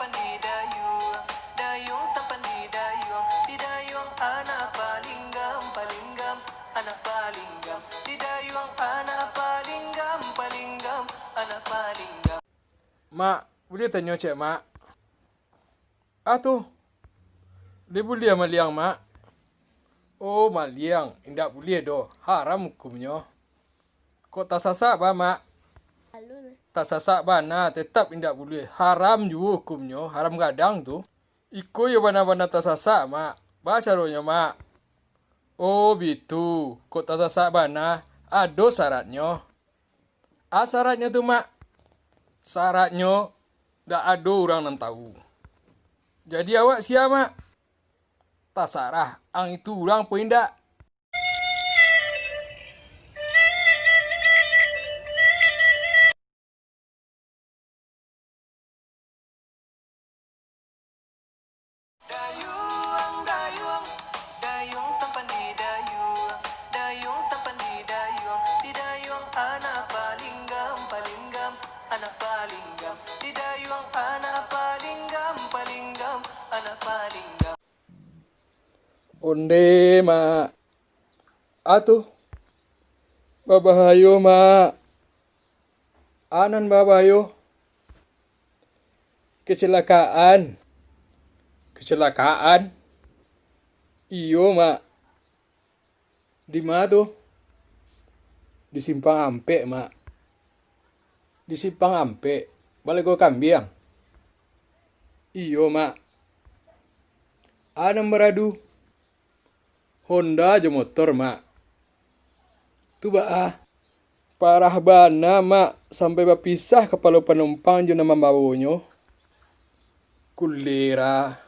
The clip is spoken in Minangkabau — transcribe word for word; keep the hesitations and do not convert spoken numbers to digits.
Sampan di dayuang, dayuang sampan di dayuang, di dayuang anak palinggam, palinggam, anak palinggam, di dayuang anak palinggam, palinggam, anak palinggam. Mak, buliah tanyo ciek, Mak? Ah tu, buliah-buliah maliang, Mak? Oh, maliang, indak buliah doh, haram hukumnyo. Kok tasasak ba, Mak? Tasasak bana, tetap indak buliah, haram juo hukumnyo, haram gadang tu. Iko yo bana-bana tasasak, Mak. Ba caronyo, Mak? Oh, bitu. Kok tasasak bana, ado saratnyo. A saratnyo tu, Mak? Saratnyo, dak ado urang nan tahu. Jadi awak sia, Mak? Tasarah, ang itu urang po indak. Dayuang, dayuang, dayuang sampan di dayuang, dayuang sampan di dayuang, di dayuang anak palinggam, palinggam, anak palinggam, di dayuang anak palinggam, palinggam, anak palinggam. Onde, Mak. Atuh. Babahayo, Mak. Anan babahayo. Kecelakaan. Kecelakaan? Iyo, Mak. Di ma tu? Di Simpang Ampek, Mak. Di Simpang Ampek? Balego kambiang? Iyo, Mak. Anan baradu. Honda jo motor, Mak. Tu baa? Parah bana, Mak, sampai bapisah kapalo panumpang jo nan mambawonyo. Kulera,